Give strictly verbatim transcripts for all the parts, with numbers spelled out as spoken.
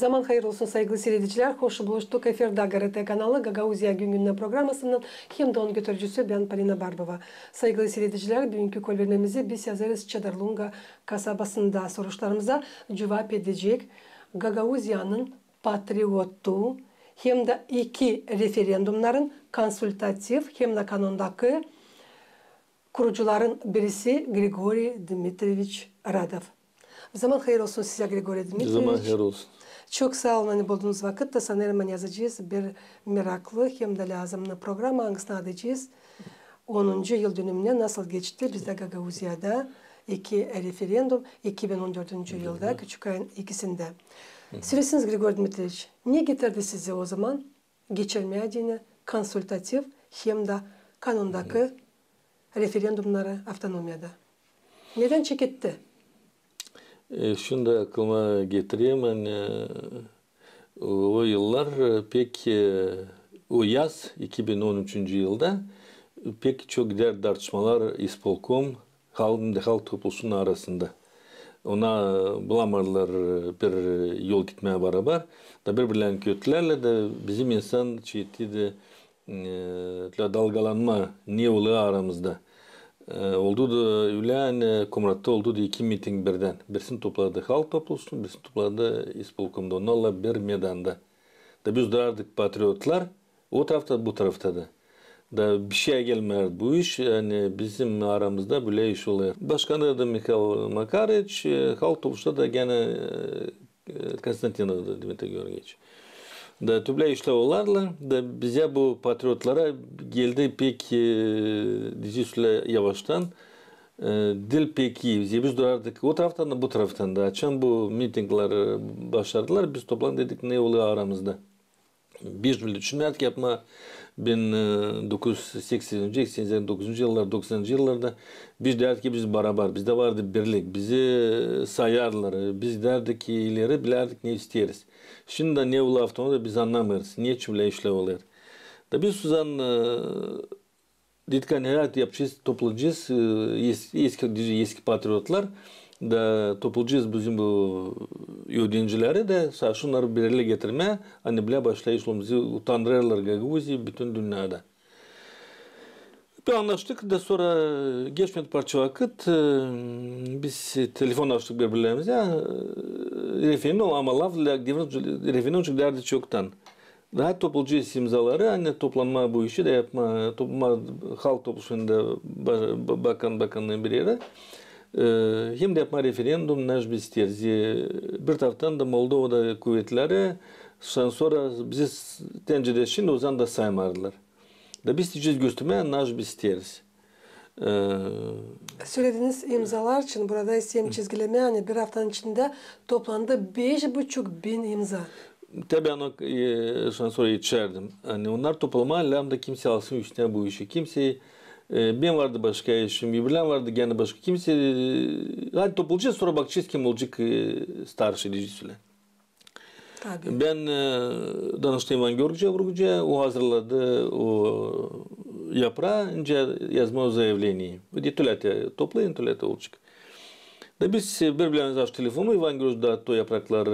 Zaman hayır olsun, saygılı siiredicilär. Hoş buluştuk. Efirdä GRT kanalı, Gagauziya gün-gündän programasının hem dä onun götürücüsü bän, Polina Barbova. Saygılı siiredicilär, büünkü kolvermeemizi biz yazêrız Çadırlunga kasabasında. Soruşlarımıza cuvap edecek Gagauziyanın patriotu hem dä iki referendumnarın konsultativ hem dä kanondakı kurucuların birisi Grigoriy Dmitriyeviç Radov. Zaman hayır olsun sizä, Grigoriy Dmitriyeviç. Zaman hayır olsun. Çok saa olun, ani buldunuz vakıt da, sanêrım, ani yazacez bir meraklı hem dä lääzımnı programa, angısını adayacez onuncu yıldönümünä, nasıl geçti bizdä Gagauziyada iki referendum iki bin on dördüncü yılda, küçük ayın ikisindä. Söläsiniz, Grigoriy Dmitriyeviç, ne getirdi sizi ozaman geçirmää deyni konsultativ hem dä kanondakı referendumnarı avtonomiyada? Nedän çeketti? E, şindi aklıma getireyim, ani, e, o yıllar, e, pek, e, o yaz, iki bin on üçüncü yılda, e, pek çok gider dartışmalar ispolkom, halk, halk topluşunun arasında. Ona, e, bulamardılar, e, bir yol gitmää barabar. Da biri-birlerini kötülerlär da bizim insan çeketti, e, dalgalanma ne olêr aramızda. E, oldu da ölä, ani Komratta oldu da iki miting birdän. Birisini topladı halk topluşunda, birisini topladı ispolkomda. Onnarlan bir meydanda. Da biz durardık patriotlar, o tarafta, bu tarafta da. Da bişeyä gelmärdi bu iş, ani bizim aramızda bölä iş olêr. Başkanı da Mihail Makarıç, e, halk topluşunda da genä, e, Konstantinov da Dmitriy Georgiç. Da tüplä işlär olardılar, da bizä bu patriotlara geldi pek, e, deyecez, yavaştan. E, diil pek ii. Bizä, biz durardık o taraftan da, bu taraftan da. Açan bu mitinglär, e, başladılar, biz toplandık, dedik, ne olêr aramızda. Biz bile düşünmärdik yapmaa bin dokuz üz seksen, seksen dokuzuncu yıllar, doksanıncı yıllarda biz deerdik, biz barabar, bizdä vardı birlik, bizi sayardılar, biz deerdik ki ileri bilärdik ne isteeriz. Şindi ne olêr avtonomiyada biz annamêêrız, neçin bölä işlär olêr. Da biz Suzan, e, dedik, ani herhal yapacez, toplayacez, e, es-, eski, eski patriotlar, da toplayacez bizim bu ödencileri da, saa şunnarı bir erä getirmää, ani bölä başlayış olêr, bizi utandırêrlar Gagauziyada, bütün dünnedä. Biz annaştık da sora geçmedi parça vakıt, e, biz telefon açtık biri-birlerimizä, e, referendum, ama laf, referendum çünkü deerdi çoktan. Daha toplayacez imzaları, ani toplanmaa bu işi da yapmaa, toplanmaa halk topluşunda ba-, ba-, bakan, bakannıın bir eri. E, hem dä yapmaa referendum, naşey biz isteeriz. E, bir taraftan da Moldovada kuvetleri, şan sora bizi s-, tencedä şindi ozaman da saymardılar. Da biz isteeriz göstermää, naşey biz isteeriz. E, Sölediniz imzalar için, burada isteerim çizgilemää, ani bir aftanın içindä toplandı beş buçuk bin imza. Tabii, onu, e, şan sora etişärdim. Ani onnar toplamaa lääzımdı, kimsey alsın üstünä bu işi. Kimsey, e, bän vardı başka işim, öbürlär vardı genä başka. Kimsey, e, hadi toplayacez, sora bakacez, kim olacek, e, starşıy, deyecez ölä. Tabii. Bän, e, danıştım İvan Georgiçä Vurguçaya, o hazırladı o yapraa, nicä yazmaa o zayavleniyi. Dedi, tölä te toplayın, tölä te olacek. Da biz, e, biri-birlerimizä açtık telefonu, İvan Georgiç daattı o yaprakları,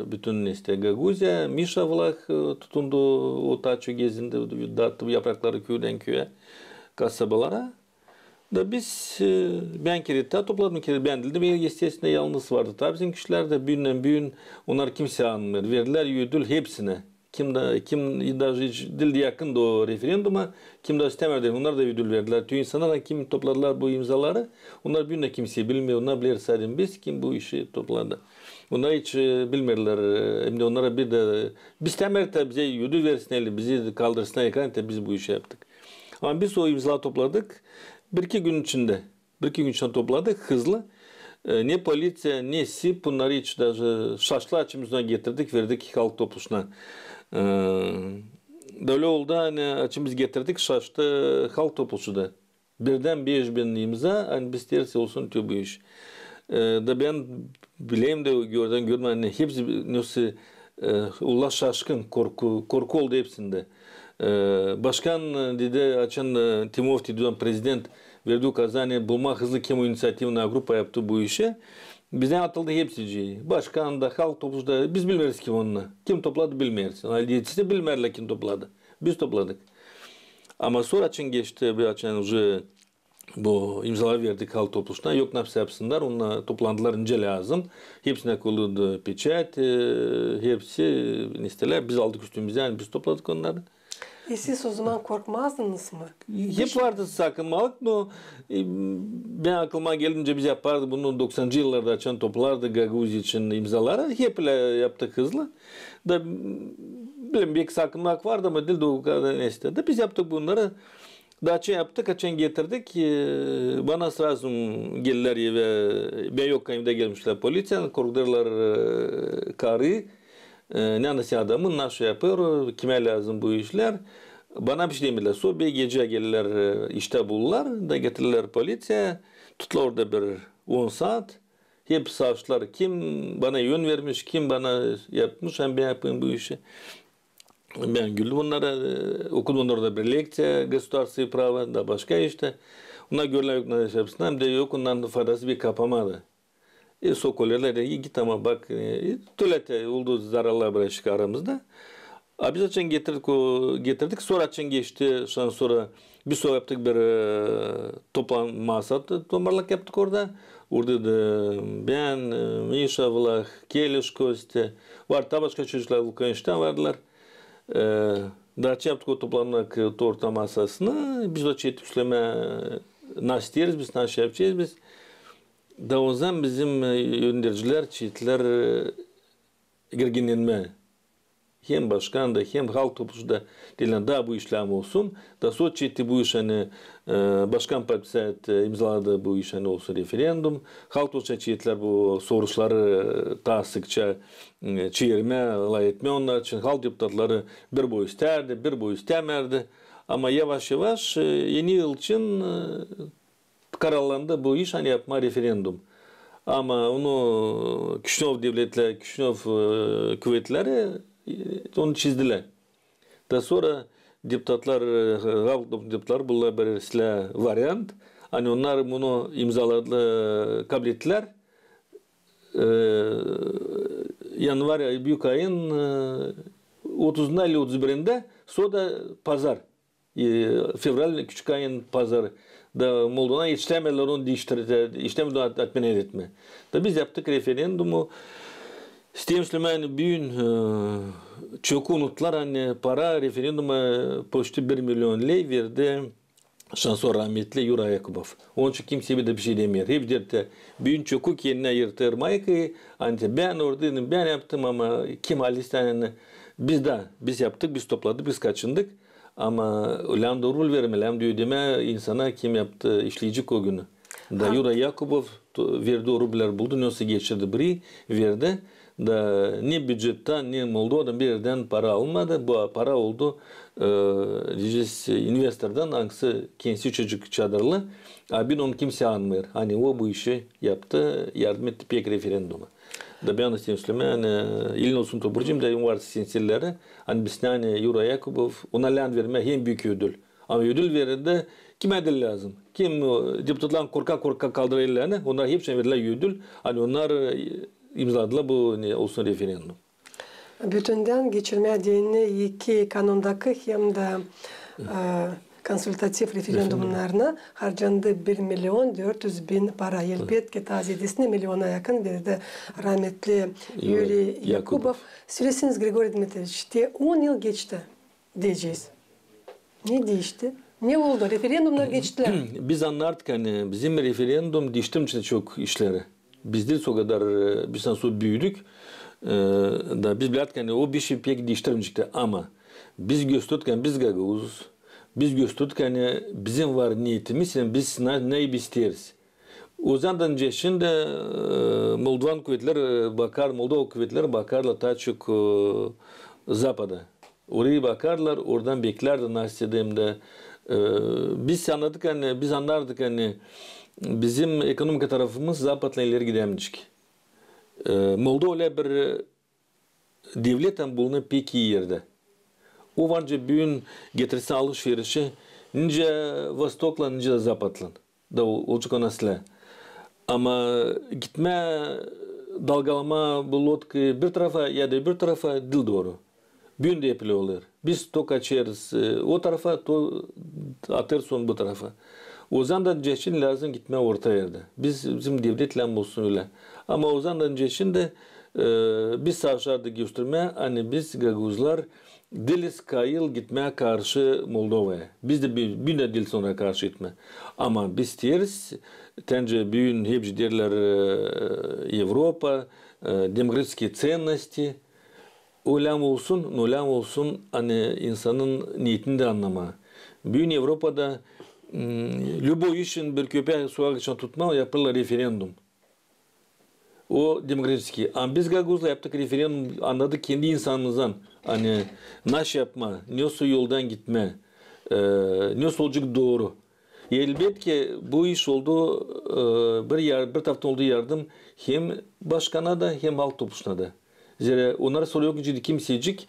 e, bütün, işte, Gagauziyaya, Mişa Vlah, e, tutundu, o taa çok gezindi, daattı bu yaprakları küüdän küüyä, kasabalara. Da biz, e, bän kerä taa topladım, kerä bän diildim, esteersän, yalnız vardı taa bizim kişilär dä, büündän-büün onnar kimsey almêêr, verdilär ödül hepsinä. Kim dä, kim dä hiç diil dä yakın o referenduma, kim dä istemärdi, onnar da ödül verdilär. Tüm insannar, kim topladılar bu imzaları, onnar büündän kimsey bilmeer, onnar biler sade biz, kim bu işi topladı. Onnar hiç, e, bilmeerlär, e, hem dä onnara bir dä, biz istemärdik, bizä ödül versinnär, bizi kaldırsınnar ekranda, biz bu işi yaptık. Ama biz o imzaları topladık bir-iki gün içindä. Bir-iki gün içindä topladık hızlı. E, ne polisiya, ne SİP, bunnarı hiç daje şaştılar, açan biz onnarı getirdik, verdik halk topluşuna. E, da ölä oldu, ani açan biz getirdik, şaştı halk topluşu da. Birdän beş bin imza, ani biz isteeriz, olsun te bu iş. E, da bän bilerim dä, gördüm, gördüm, ani hepsi nesoy, e, olêr şaşkın, korku, korku oldu hepsindä. E, başkan, e, dedi, açan, e, Timofey dedi, prezident verdi ukazaniya bulmaa hızlı, kim o iniţiativnaya grupa yaptı bu işi. Bizdän atıldı hepsicii. Başkan da, halk topluşu da, biz bilmeeriz kim onnar. Kim topladı, bilmeeriz. Onnar yetişti, bilmeerlär kim topladı. Biz topladık. Ama sora açan geçti, bir açan уже bu imzaları verdik halk topluşuna. Yok, ne yapsınnar, onnar toplandılar nicä lääzım. Hepsinä koyuldu peçat, e, hepsi nestelär. Biz aldık üstümüzä, ani biz topladık onnarı. E, siz o zaman korkmazdınız mı? Hep vardı sakınmalık, no, e, bän aklıma geldincä biz yapardık bunu doksancı yıllarda, açan toplardık Gagauz için imzaları. Hep ölä yaptık hızlı. Da, bilmeerim, beki sakınmalık vardı, ama diil dä o kadar nestelär. Da biz yaptık bunnarı. Da açan yaptık, açan getirdik, e, bana сразу geldilär evä, bän yokkam evdä gelmişlär polisiya, korkutêrlar, e, karıyı, e, neredä adamın, nasıl yapêr, kimä lääzım bu işlär. Bana bişey demedilär. Sora bir gecä geldilär, e, iştä buldular, da getirdilär polisiya, tuttular orada bir on saat. Hep savuştular, kim bana yön vermiş, kim bana yapmış, ani bän yapayım bu işi. Bän güldüm onnara, e, okudum onnara da bir lekţiya государственное право, da başka işte. Onnar gördülär, yok, ne yapsınnar, hem dä yok, onnarın faydası bir kapamadı. E, sora kollegalar dedi, git ama bak, e, tölä te oldu zararlar bıraktık aramızda. A biz açan getirdik, o, getirdik, sora açan geçti, şan sora biz sora yaptık bir, e, toplan masa, to-, tomarlak yaptık orada. Orada da bän, e, Mişa Vlah, Keliş Kostya, var da başka çocuklar Vulkaneviçtän vardılar. E, da açan yaptık o toplanmak, e, torta masasını. Biz o çetip söleyim, e, nasıl isteeriz biz, nasıl yapacez biz. Da o zaman bizim, e, öndercilär çettilär, e, gerginlenmää. Hem başkan da, hem halk topluşu da deerlär, da bu işlär olsun. Da sora çekti bu iş, ani, e, başkan подписать, e, imzaladı bu iş, ani olsun referendum. Halk topluşu çektilär bu soruşları, e, taa sıkça, e, çevirmää, lafetmää onnar için. Halk deputatları bir boy istärdi, bir boy istämärdi. Ama yavaş-yavaş, e, Eni yıl için, e, kararlandı bu iş, ani yapmaa referendum. Ama onu Kişinöv devletlär, Kişinöv, e, kuvetleri, e, onu çizdilär. Da sora deputatlar, e, halk deputatları buldular bir sislää variant. Ani onnar bunu imzaladılar, e, kablettilär. E, yanvar ayı, büük ayın, e, otuzunda ili otuz birindä, sora da pazar. E, fevral küçük ayın pazarı. Da Moldovada etiştämedilär onu diiştirmää, etiştämedilär onu от-, отменять etmää. Da biz yaptık referendumu. İsteerim söleyim, ani büün, e, çoku unuttular, ani para referenduma почти bir milion ley verdi şansora rahmetli Yura Yakubov. Onun için kimsey bir dä bişey demeer. Hep deer, büün çoku kendinä yırtêr maykayı, ani bän oradaydım, bän yaptım, ama kim alistän, ani biz dä, biz yaptık, biz topladık, biz kaçındık. Ama lääzım da rul vermää, lääzım da ödemää insana, kim yaptı, işleyecek o günü. Da Yura Yakubov to-, verdi o rublär, buldu, nasıl geçirdi burayı, verdi. Da ne bücettän, ne Moldovadan bir erdän para almadı. Bu para oldu, e, deyecez, investordan, angısı kendisi çocuk çadırlı. A büün onu kimsey anmêêr. Ani o bu işi yaptı, yardım etti pek referenduma. Da bän isteerim söleyim, ani, e, elin olsun toburcum da, üniversite sensilleri, ani bizdä, ani Yura Yakubov, ona lääzım vermää en büük ödül. Ama ödül verildi kimä diil lääzım. Kim, e, deputatlar korka-korka kaldırêr ellerini, onnar hepsinä verildi ödül, ani onnar, e, imzaladılar bu, ne, olsun referendum. Bütündän geçirmää deyni iki kanundakı hem dä, e, konsultativ referendumnarına harcandı bir milion dört üz bin para. Elbetki, taa zeedesini, miliona yakın verdi rahmetli Yuri Yakubov. Söleseniz, Grigoriy Dmitriç, te on yıl geçti deyecez. Ne diişti? Ne oldu? Referendumnar geçtilär. Biz annardık, ani bizim referendum diiştirmeyecek çok işleri. Biz diil o kadar, e, biz nasıl büüdük, e, da biz bilärdik, ani o bişey pek diiştirmeyecek. Ama biz gösterdik, ani biz gagauzuz, biz gösterdik, ani bizim var neetimiz, ani biz ne, ne biz isteeriz. O zaman da şindi, e, Moldovan kuvetleri, e, bakar, Moldova kuvetleri bakarlar taa çok, e, zapada. Orayı bakarlar, oradan beklärdi, nasıl deyim dä, e, biz annardık, ani, biz annardık, ani bizim ekonomika tarafımız zapadlan ileri gidämeyecek. E, Moldova ölä bir, e, devlet, ani bulunêr pek ii erdä. O var nicä büün getirsin alış-verişi nicä Vostoklan, nicä dä Zapadlan. Da o-, olacek o nasıl. Ama gitmää, dalgalamaa bu lodkayı bir tarafa ya da öbür tarafa diil dooru. Büün dä hep ölä olêr. Biz to kaçêrız, e, o tarafa, to atêrız onu bu tarafa. Ozandan öncä için lääzım gitmää orta erdä. Biz, bizim devlet lääzım olsun ölä. Ama ozandan öncä için dä, e, biz savaşardık göstermää, ani biz, gagauzlar, diiliz kayıl gitmää karşı Moldovaya. Biz dä bi-, büün dä diiliz ona karşı gitmää. Ama biz isteeriz, bendä büün hepsi deerlär, e, Evropa, e, demokratskiy cennosti. O lääzım olsun, no lääzım olsun, ani insanın neetini dä annamaa. Büün Evropada, m, любой işin bir köpää sokak için tutmaa, yapêrlar referendum. O demokratskiy. Ama biz, gagauzlar, yaptık referendum, annadık kendi insanımızdan, ani nasıl yapmaa, nesoy yoldan gitmää, e, nesoy olacek dooru. Elbetki, bu iş oldu, e, bir yar-, bir taraftan oldu yardım hem başkana da, hem Halk Topluşuna da. Zerä onnar sora yok nicä kimsecik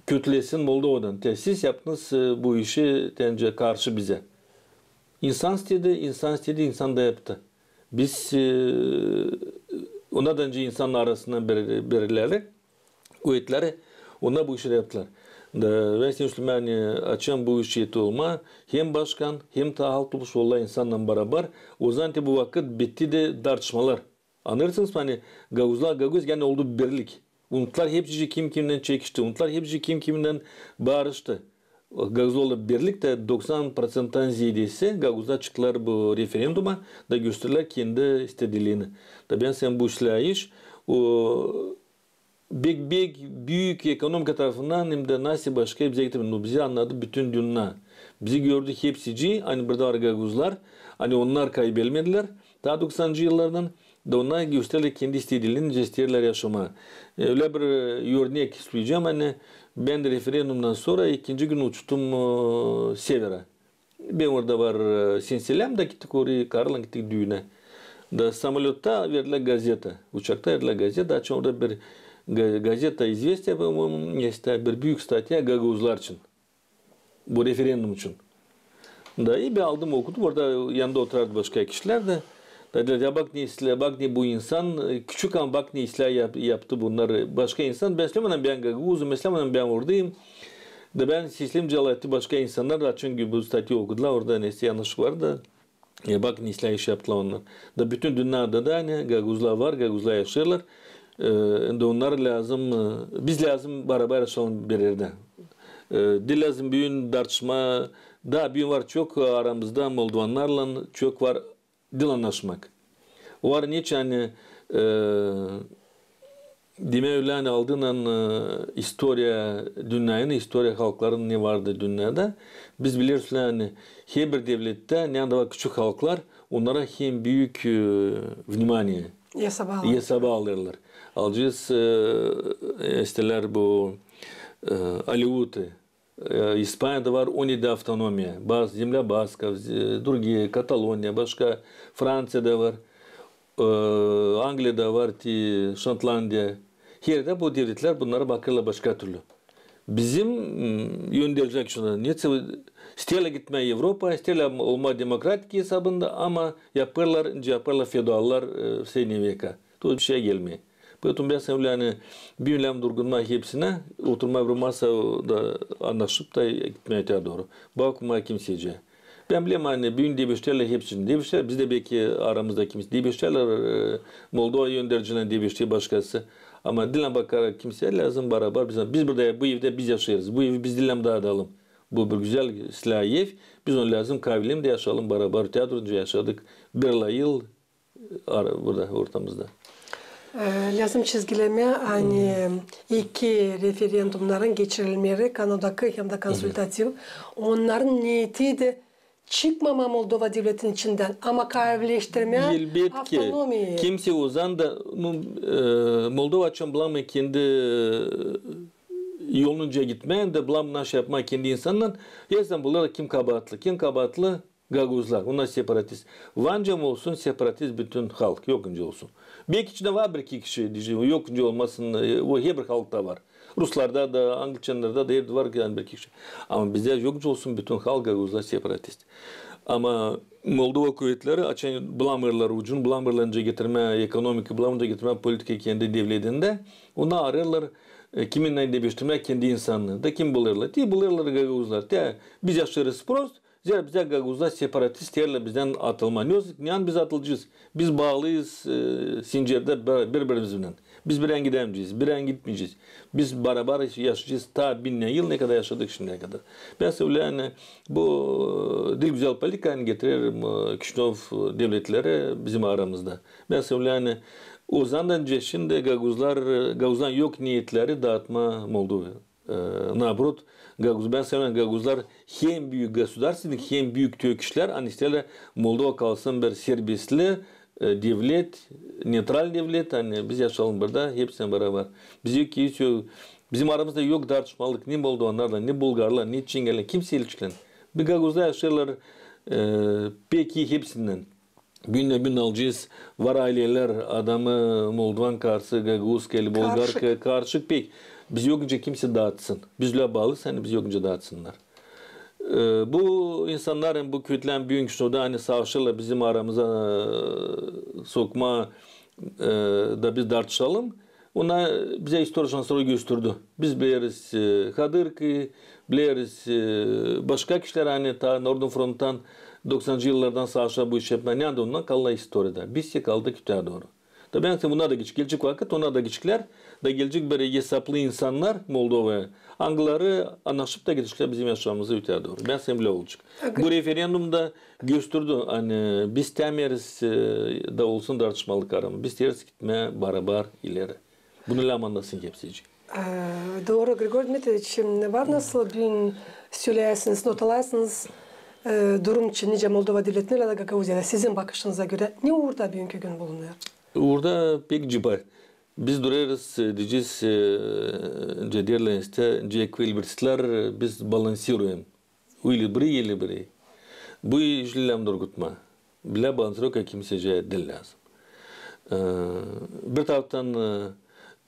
kötülesin Moldovadan. Te siz yaptınız, e, bu işi, te nicä karşı bizä. İnsan istedi, insan istedi, insan da yaptı. Biz, e, onnar da nicä insanın arasından bir, bir ileri kuvetleri, onnar bu işi dä yaptılar. Da bän sizdän isteerim, ani açan bu iş etti olmaa, hem başkan, hem taa Halk Topluş olêr insannan barabar, ozan te bu vakıt bitti dä dartışmalar. Annêêrsınız mı, ani gagauzlar, gagauz, ani oldu birlik. Unuttular hepsi, kim kimindän çekişti, unuttular hepsi, kim kimindän barıştı. Gagauzlar olêr birlik, da doksan proţenttan zeedesi gagauzlar çıktılar bu referenduma, da gösterdilär kendi istediklerini. Da bän sanêrım, bu islää iş, o, bek-bek büük ekonomika tarafından hem dä nasıl başka bizä getirmedi. No, bizi annadı bütün dünnä. Bizi gördü hepsicii, ani burada var gagauzlar, ani onnar kaybelmedilär taa doksanıncı yıllardan, da onnar gösterdilär kendi istediklerini, nicä isteerlär yaşamaa. E, ölä bir, e, örnek sölecäm, ani bän dä referendumdan sora ikinci gün uçtum, e, severa. Benim orada var, e, sinseläm, da gittik orayı, karıylan gittik düünä. Da samolötä verdilär gazeta, uçakta verdilär gazeta, açan orada bir ga-, gazeta, İzvestiya, по-моему, nesä, bir büük statya gagauzlar için. Bu referendum için. Da, e, bän aldım, okudum, orada yanımda oturardı başka kişilär dä. Da deerlär, ya bak ne islää, bak ne bu insan, e, küçük, ama bak ne islää yap-, yaptı bunnar, e, başka insan. Bän islää, ani bän gagauzum, islää, ani bän oradayım. Da bän sesledim, celal etti başka insannar, açan bu statya okudular, orada nesä yannışlık vardı. E, bak ne islää iş yaptılar onnar. Da bütün dünnedä dä, ani gagauzlar var, gagauzlar yaşêêrlar. E, hem dä onnar lääzım, e, biz lääzım barabar yaşayalım bir erdä. E, diil lääzım büün dartışmaa, da büün var çok aramızda moldovannarlan çok var diil annaşmak. Var neçin, ani, e, demää, ölä, ani aldınnan, e, istoriya dünnenin, istoriya halkların ne vardı dünnedä. Biz bileriz, ölä, ani herbir devlettä, neredä var küçük halklar, onnara hem büük, e, внимание, esaba alêrlar. Alêrlar. Alacez, e, e, isteerlär bu, e, aleuti. E, İspaniyada var on edi avtonomiya. Bas-, земля басков, e, другие, Kataloniya, başka, Franţiyada var. E, Angliyada var, ti, Şotlandiya. Herdä bu devletlär bunnara bakêrlar başka türlü. Bizim, m, öndercilär şunda, neçin isteerlär gitmää Evropaya, isteerlär olmaa demokratik esabında, ama yapêrlar, nicä yapêrlar feodallar, e, srednjä veka. Tut bir şey gelmeer. Поэтому bän sanêrım, ani büün lääzım durgunmaa hepsinä, oturmaa bir masada annaşıp da gitmää öteyä dooru. Bakmamaa kimsecää. Bän bilerim, ani büün debişerlär hepsini. Debişerlär, biz dä beki aramızda kimsä. Debişerlär, e, Moldova önderciliini debişti başkası. Ama diil bakarak kimseyä, lääzım barabar. Biz, biz burada, bu evdä biz yaşêêrız. Bu evi biz diil daalım. Bu bir gözäl islää ev. Biz onu lääzım kavilem dä yaşayalım barabar. Öteyä duruncä yaşadık bir yıl, ar-, burada ortamızda. E, lääzım çizgilemää, ani iki referendumnarın geçirilmeleri, kanadakı hem dä konsultativ, onnarın neetiydi çıkmamaa Moldova devletinin içindän, ama kavileleştirmää avtonomiyayı. Kimsä ozanda, nu, e, Moldova açan bulamêêr kendi, e, yolunca gitmää, hem dä bulamêêr nasıl yapmaa kendi insanınnan, hersän bulêrlar kim kabaatlı. Kim kabaatlı? Gagauzlar, onnar separatist. Var nicä olsun separatist bütün halk, yok nicä olsun. Beki içindä var bir-iki kişi, deyecäm, yok nicä olmasın, e, o herbir halkta var. Ruslarda da, angliçannarda da hep var, ani bir-iki kişi. Ama bizdä yok nicä olsun bütün halk, gagauzlar separatist. Ama Moldova kuvetleri açan bulamêêrlar ucunu, bulamêêrlar nicä getirmää ekonomika, bulamêêrlar nicä getirmää politika kendi devletindä. Onnar arêêrlar, e, kiminnän debeştirmää kendi insannarını. Da kimi bulêrlar? Te bulêrlar gagauzlar. Te biz yaşêêrız prost, zerä bizä gagauzlar separatist, isteerlär bizdän atılmaa. Ne olsun, ne an biz atılacez? Biz baalıyız, e, sincerdä bir-, biri-birimizlän. Biz birän gidämeyecez, birän gitmeyecez. Biz barabar yaşayacez taa binnän yıl, ne kadar yaşadık şindiyä kadar. Bän söleerim, ani bu, e, diil gözäl politika, ani getirer, e, Kişinöv devletleri bizim aramızda. Bän söleerim, ani o zamandan şindi gagauzlar, e, gagauzların yok niyetleri daatmaa Moldovayı. E, naaborot, gagauz, bän söleerim, gagauzlar hem büük gosudarstvenik, hem büük tökücilär, ani isteerlär Moldova kalsın bir serbestli, e, devlet, neytral devlet, ani biz yaşayalım burada hepsinä barabar. Biz yok ki, bizim aramızda yok dartışmalık ni moldovannarlan, ni bulgarlan, ni çingenlän, kimseyäçiklän. Biz gagauzlar yaşêêrlar, e, pek ii hepsindän. Büün-büün alacez, var aylelär, adamı moldovan karısı, gagauz, keli bulgar, karışık pek. Biz yok nicä kimsey daatsın. Biz lä baalıyız, ani biz yok nicä daatsınnar. E, bu insannar, bu kuvetlerin büün Kişinövda, ani savaşêrlar bizim aramıza, e, sokmaa, e, da biz dartışalım. Onnar bizä istoriya şansları gösterdi. Biz bileriz, e, Kadırkı, bileriz, e, başka kişilär, ani taa Northern Fronttan doksancı yıllardan savaşa bu iş yapmaa. Neredä onnar kaldılar istoriyada? Biz tä kaldık öteyä dooru. Da bän sä, bunnar da gidecek, gelecek vakıt, onnar da gideceklär, da gelecek bir esaplı insannar Moldovaya, angıları annaşıp da gideceklär bizim yaşamamızı öteyä dooru. Bän sä, ölä olacek. Bu referendum da gösterdi, ani biz istämeeriz, e, da olsun dartışmalık aramız. Biz isteeriz gitmää barabar ileri. Bunu lääzım annasın hepsicii. E, dooru, Grigor Dmitriç, var nasıl büün söleyäsiniz, notalayasınız, e, durum için, nicä Moldova devletindä, ölä dä Gagauziyada, sizin bakışınıza görä, ne uurda büünkü gün bulunêr? Uurda pek cıbay. Biz durêrız, e, deyecez, e, nicä deerlär, nicä ekvilibristrär, biz balansiruem. Ili biri, ili biri. Bu işi lääzım durgutmaa. Bilä balansirka kimseyä diil lääzım. E, bir taraftan, e,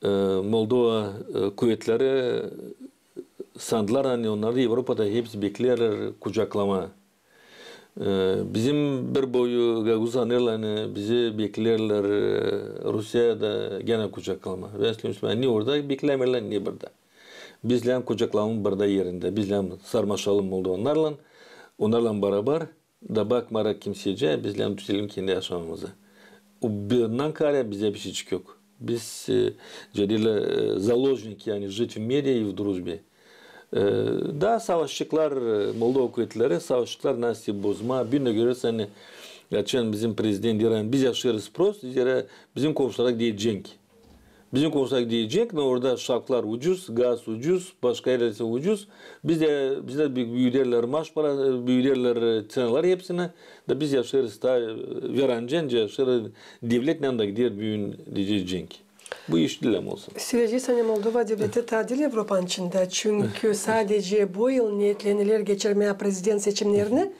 e, Moldova, e, kuvetleri sandılar, ani onnarı Evropada hepsi bekleerlär kucaklamaa. E, bizim bir boyu gagauz sanêrlar, ani bizi bekleerlär, e, Rusiyada genä kucaklamaa. Bän söleerim, ani uurda beklämeerlär, ani burada. Biz lääzım kucaklanalım burada erindä. Biz lääzım sarmaşalım moldovannarlan, onnarlan barabar, da bakmarak kimseyä, biz lääzım düzedelim kendi yaşamamızı. O, bundan kaarä bizä bişeycik yok. Biz, e, nicä deerlär, e, заложники, ani жить вместе и в дружбе. E, da savaşaceklar, e, Moldova kuvetleri savaşaceklar nasıl bozmaa. Büün dä görersiniz, ani açan bizim prezident deer, ani biz yaşêêrız prost, zerä bizim komşulara deyecek. Bizim komşulara deyecek, ani orada şafklar ucuz, gaz ucuz, başka erlär ucuz. Biz dä, bizdä bü-, büüderlär maaş para, büüderlär, e, ţenalar hepsinä. Da biz yaşêêrız taa, e, verancence yaşêêrız. Devlet neredä gider büün deyecek. Bu iş diil lääzım olsun. Söleyeceniz, ani Moldova devleti taa diil Evropanın içindä, çünkü sadece bu yıl neetlenilär geçirmää prezident seçimnerini,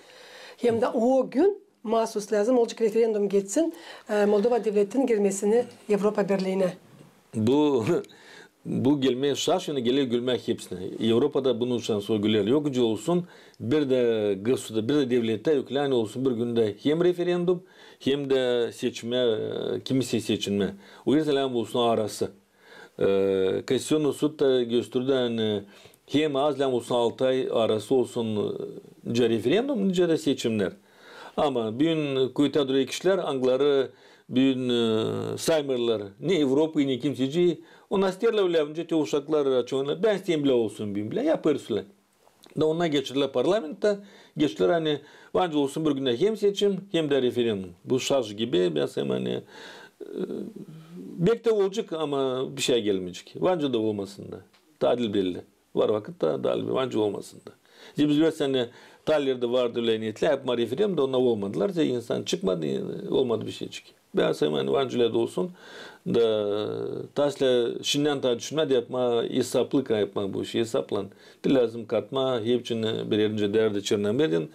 hem dä o gün maasuz lääzım olacek referendum geçsin, e, Moldova devletinin girmesini Evropa Birliinä. Bu, bu gelmää şaşınan geler gülmää hepsinä. Evropada bunun şansı güler yok, nicä olsun, bir dä gosuda-, bir dä devletä yükleeni olsun bir gündä hem referendum, hem dä seçimä, e, kimsey seçilmää. O lääzım olsun arası. E, Konstituţionnal sud da gösterdi, ani hem az lääzım olsun altı ay arası olsun, e, nicä referendum, nicä dä seçimnär. Ama büün kuvettä durêr kişilär, angıları büün, e, saymêêrlar ni Evropayı, ni kimseycii. Onnar isteerlär ölä, nicä te uşaklar açıvanêr, bän isteerim bilä olsun büün bilä, yapêrız ölä. Da onnar geçirdilär parlamenttä, geçirdilär, ani var nicä olsun bir gündä hem seçim, hem dä referendum. Bu şaş gibi, bän sanêrım, ani, e, beki dä olacek, ama bişey gelmeyecek. Var nicä dä olmasın da. Taa diil belli. Var vakıt da, taa diil belli. Var nicä olmasın da. Biz bileriz, ani taa ileri dä vardı ölä neetler yapmaa referendum, da onnar olmadılar. Zerä insan çıkmadı, olmadı bişeycik. Bän sanêrım, ani var nicä dä olsun. Da taa islää şindän taa düşünmää dä yapmaa, esaplıklan yapmaa bu işi, esaplan. Te lääzım katmaa hepsini bir erinä, dä Çernomordin,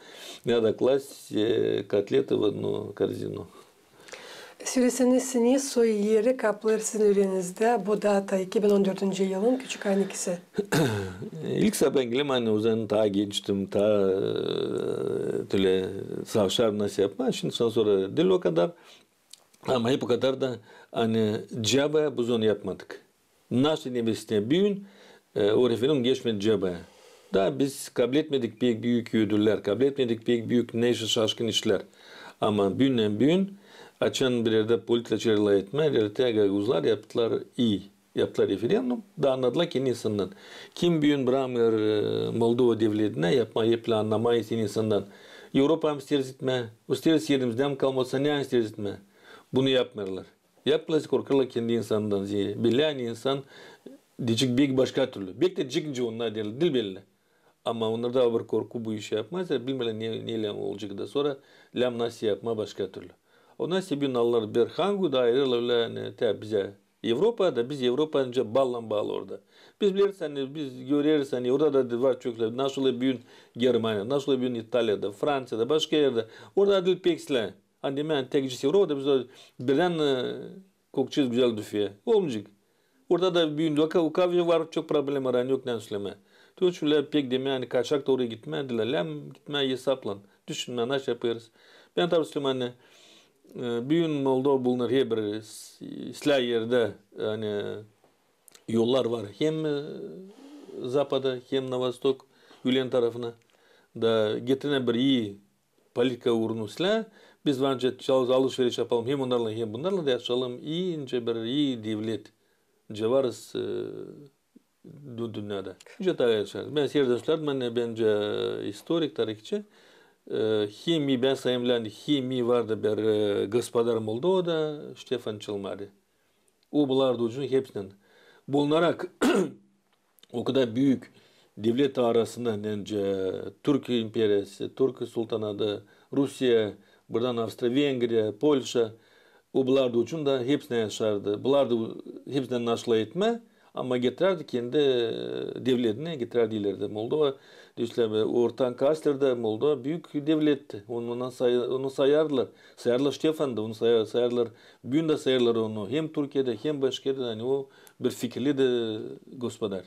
ya da klaсть, e, котлеты в одну корзину. Söleseniz, ne soy eri kaplêêr sizin ürenizdä bu data, iki bin on dördüncü yılın küçük aynikisi? İlk sabaa bän gelerim, ani o zaman taa gençtim, taa, e, Tölä savaşar nasıl yapmaa, şindi şundan sora diil o kadar. Ama hep o kadar da, ani, caba biz onu yapmadık. Nasıl ne bilsin büün, e, o referendum geçmedi caba. Da biz kabletmedik pek büük ödüller, kabletmedik pek büük neşä şaşkın işlär. Ama büündän büün, açan bir erdä politikacılar lafetmää, realitedä gagauzlar yaptılar ii. Yaptılar referendum, da annadılar kendi insanından. Kim büün bramêêr, e, Moldova devletinä yapmaa, hep annamêêr insanından. Evropa mı isteer etmää, isteer erimizdän kalmaa, sän ne isteer etmää. Bunu yapmêêrlar. Yapmêêrlar, korkêrlar kendi insanından. Zerä bellä, ani insan deyecek bek başka türlü. Bek deyecek, nicä onnar deerlär, diil bellä. Ama onnarda bir korku, bu işi yapmazsa, bilmeerlär ne, ne lääm olacek da sora, lääm nasıl yapmaa başka türlü. Onnar sebäpin alêrlar bir hangu da ayırêrlar ölä, ani, te bizä Evropa da, biz Evropaylan baallan baalı orada. Biz bileriz, ani, biz göreriz, ani orada da var çok, nasıl büün Germaniya, nasıl büün İtaliyada, Fransiyada, başka erdä. Orada diil pek islää. Ani demää, ani tekcä Evropa da biz o birdän, e, kokacez gözäl düfää. Olmayacek. Orada da büün, o ka-, o kadar var çok problema, ani yok ne söleyim. Te şulä pek demää, ani kaçak da oraya gitmää, diil lääm gitmää esaplan. Düşünmää, nasıl yapêrız. Bän tabii söleyim, ani, e, büün Moldova bulunêr herbir s-, islää erdä, ani yollar var hem, e, zapada, hem na vostok, üülen tarafına. Da getirer bir ii politika uuruna islää, biz var nicä çal-, alış-veriş yapalım hem onnarlan, hem bunnarlan da yaşayalım ii, nicä bir ii devlet. Nicä varız, e, dü-, dünnedä. Nicä taa yaşarız. Bän serdän sölärdim, ani bän istorik, tarihçi. E, hem ii, bän sayêrım, ani hem ii vardı bir, e, gospodar Moldovada, Štefan Čelmari. O bulardı ucunda hepsindän. Bulunarak o kadar büük devlet arasında, nicä türk imperiyası, türk sultanadı, Rusiya, buradan Avstriya-Vengriya, Polşa, o bulardı ucunda hepsindän yaşardı. Bulardı hepsindän naşlay etmää, ama getirärdi kendi, e, devletini, getirärdi ileri dä Moldova. Düşünsän, ortankı aslerdä Moldova büük devletti. Onu, onu say-, onu sayardılar. Sayardılar Štefan da, onu saya-, sayardılar. Büün dä sayardılar onu hem Türkiyedä, hem başka erdä, ani o bir fikirli dä gospodar.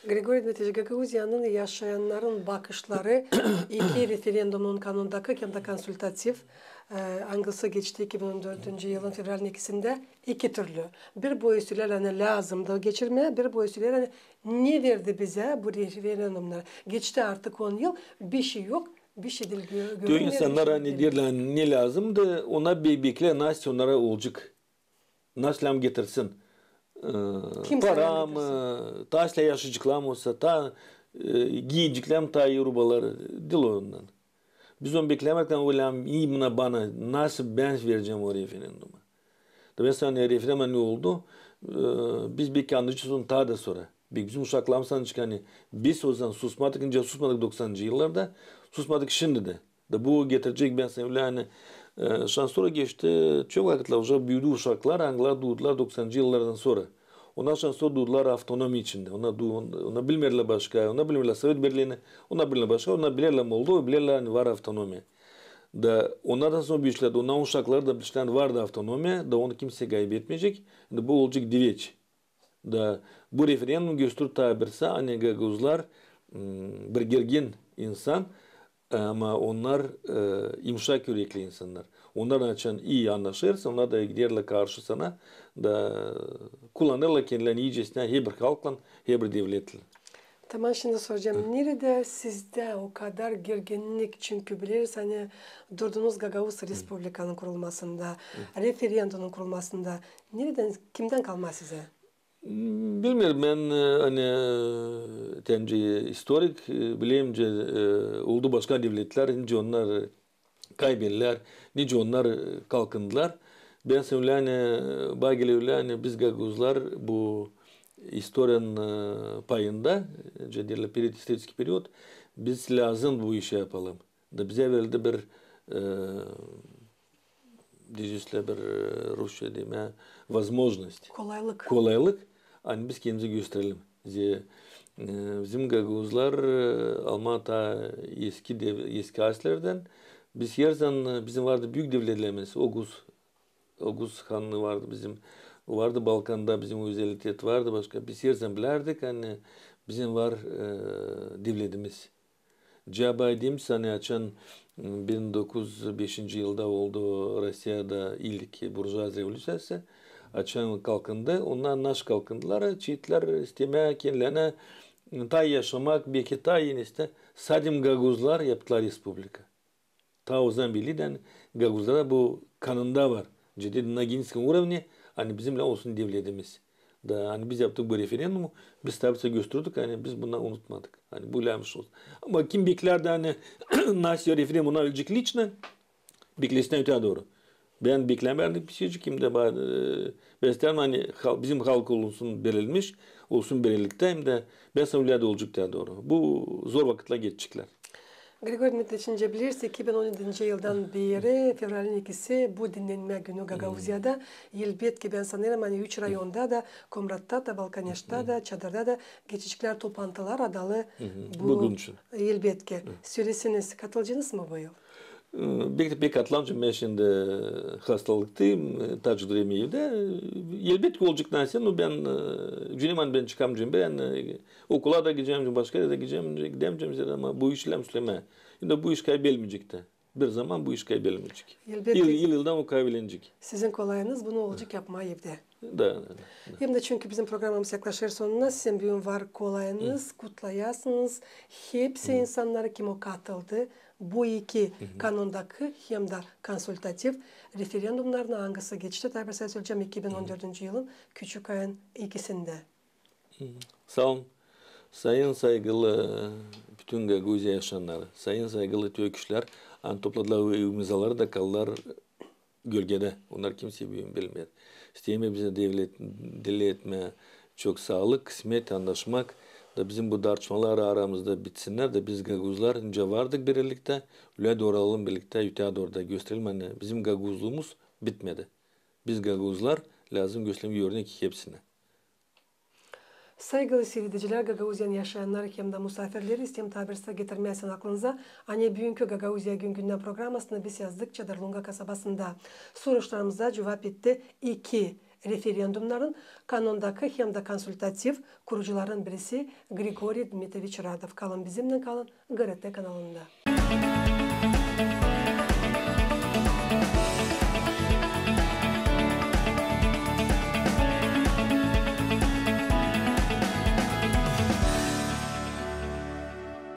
Grigoriy Dmitriç, Gagauziyanın yaşayannarın bakışları iki referendumun kanunundakı hem dä konsultativ, e, angısı geçti iki bin on dördüncü yılın fevralın ikisindä, iki türlü. Bir boyu söleerlär, ani lääzımdı geçirmää, bir boyu söleerlär, ani ne verdi bizä bu referendumnar. Geçti artık on yıl, bişey yok, bişey diil gö-, görünmeer. Te o insannar, ani deerlär, ani ne lääzımdı, ona be-, bekleerlär, nasıl onnara olacek. Nasıl lääm getirsin. E, para mı, taa islää yaşayaceklar mı olsa, taa, e, giyeceklär mi taa ii rubaları, diil ondan. Biz onu beklämärkän, o lääm, imanın bana, nasıl bän verecäm o referenduma. Da bän sana, referendum ne oldu? E, biz beki anlayacez onu taa da sora. Beki bizim uşaklarımız sanacek, ani biz o zaman susmadık, nicä susmadık doksanıncı yıllarda, susmadık şindi dä. Da bu getirecek, bän sana, ani, e, şundan sora geçti çok vakıtlar, uje büüdü uşaklar, angıları duudular doksanıncı yıllardan sora. Onnar şundan sora duudular avtonomiya içindä. Onnar du-, on-, onnar bilmeerlär başka, onnar bilmeerlär Sovet Birliini, onnar bilmeerlär başka, onnar bilerlär Moldova, bilerlär, ani var avtonomiya. Da onnardan sora büyüdülär, onnarın uşakları da bilecek, ani vardı avtonomiya, da onu kimsey gaybetmeyecek. Da bu olacek diveç. Da bu referendum gösterer taa birisi, ani gagauzlar, m, bir gergin insan, ama onnar, e, yımşak ürekli insannar. Onnar açan ii annaşêrsın, onnar da giderlär karşı sana, da kullanêrlar kendilerini iicesinä herbir halklan, herbir devletlän. Tamam, şindi soracam, neredä sizdä o kadar gerginnik, çünkü bileriz, ani durdunuz Gagauz Respublikanın kurulmasında, referendumun kurulmasında. Neredän, kimdän kalma sizä? Bilmeerim, bän, e, ani, e, tääncä istorik, e, bilerim, nicä, e, oldu başka devletlär, nicä onnar, e, kaybettilär, nicä onnar, e, kalkındılar. Bän söleyim, ani, e, bana geler, ani biz gagauzlar bu istoriyanın, e, payında, e, nicä deerlär, предисторический период, biz lääzım bu işi yapalım. Da bizä verildi bir, e, deyecez, bir, e, rusça deyim, e, возможность. Kolaylık. Kolaylık, ani biz kendimizi gösterelim. Ze-, e, bizim gagauzlar, e, almaa taa eski dev-, eski aslerdän, biz herzaman, e, bizim vardı büük devletlerimiz, Oguz, Oguz hanlıı vardı bizim, vardı Balkanda bizim özelitet vardı başka. Biz herzaman bilärdik, ani bizim var, e, devletimiz. Caba deyim sana, açan, Bin dokuz üz beşinci yılda oldu Rossiyada ilk burjuaziya revolüţiyası. Açan kalkındı, ondan naş kalkındılar, çeketlär istemää kendilerä taa yaşamak, beki taa eni iste. Sadim gagauzlar yaptılar respublika. Taa ozaman belliydi, ani gagauzlarda bu kanında var. Ciddi na genetskın urovne, ani bizimnän olsun devletimiz. Da, ani biz yaptık bu referendumu, biz tabii gösterdik, ani biz bunu unutmadık. Ani bu lääzım olsun. Ama kim beklärdi, ani nasıl referendum buna bilecek liçno, beklesin öteyä dooru. Bän beklämärdim bir şeycik, hem dä ba-, e, bän isteerim, ani hal-, bizim halk olsun berilmiş, olsun biriliktä, hem dä bän sanêrım, ölä dä olacek öteyä dooru. Bu zor vakıtlar geçeceklär. Grigoriy Dmitriç, nicä bilersiniz, iki bin on edinci yıldan beeri fevralin ikisi bu dinnenmä günü Gagauziyada. Elbetki, bän sanêrım, ani üç rayonda da, Komratta da, Balkaneşta da, Çadırda da geçeceklär toplantılar adalı bu gün için. Elbetki. Sölersiniz, katılacenız mı bu yıl? E, pek, pek katılamayacam, bän şindi hastalıktayım, e, taa durêrım evdä. E, elbetki olacek nasıl, no bän, e, cüneyman bän çıkamayacam, bän, e, okula da gidecäm, başka erä dä gidecäm, gidämeyecäm zerä, ama bu iş lääzım söleyim. Şindi bu iş kaybelmeyecek dä. Bir zaman bu iş kaybelmeyecek. Elbetki. Yıl, yıl yıldan o kaybelenecek. Sizin kolayınız bunu olacek yapmaa evdä. Da, da, da. Hem dä çünkü bizim programamız yaklaşêr sonuna, sizin büün var kolayınız kutlayasınız hepsi insannarı, kim o katıldı bu iki kanondakı hem dä konsultativ referendumnarına, angısı geçti, taa bir söleyecäm, iki bin on dördüncü yılın küçük ayın ikisindä. Saa olun. Sayın saygılı bütün Gagauziya yaşayannarı, sayın saygılı türküçlär, ani topladılar bu imzaları da kaldılar gölgedä. Onnar kimsey büün bilmeer. İsteerim hepsinä devlet, dileetmää çok saalık, kısmet, annaşmak da bizim bu dartışmalar aramızda bitsinnär da biz gagauzlar nicä vardık biriliktä, ölä dooru olalım birliktä, öteyä dooru da gösterelim, ani bizim gagauzluumuz bitmedi. Biz gagauzlar lääzım gösterelim örnek hepsinä. Saygılı siiredicilär, Gagauziyanın yaşayannarı hem dä musaafirleri, isteerim taa bir sıra getirmäsin aklınıza, ani büünkü Gagauziya güngündän programasını biz yazdık Çadırlunga kasabasında. Soruşlarımıza cuvap etti iki referendumnarın kanondakı hem dä konsultativ kurucuların birisi Grigoriy Dmitriç Radov. Kalın bizimnän, kalın GRT kanalında.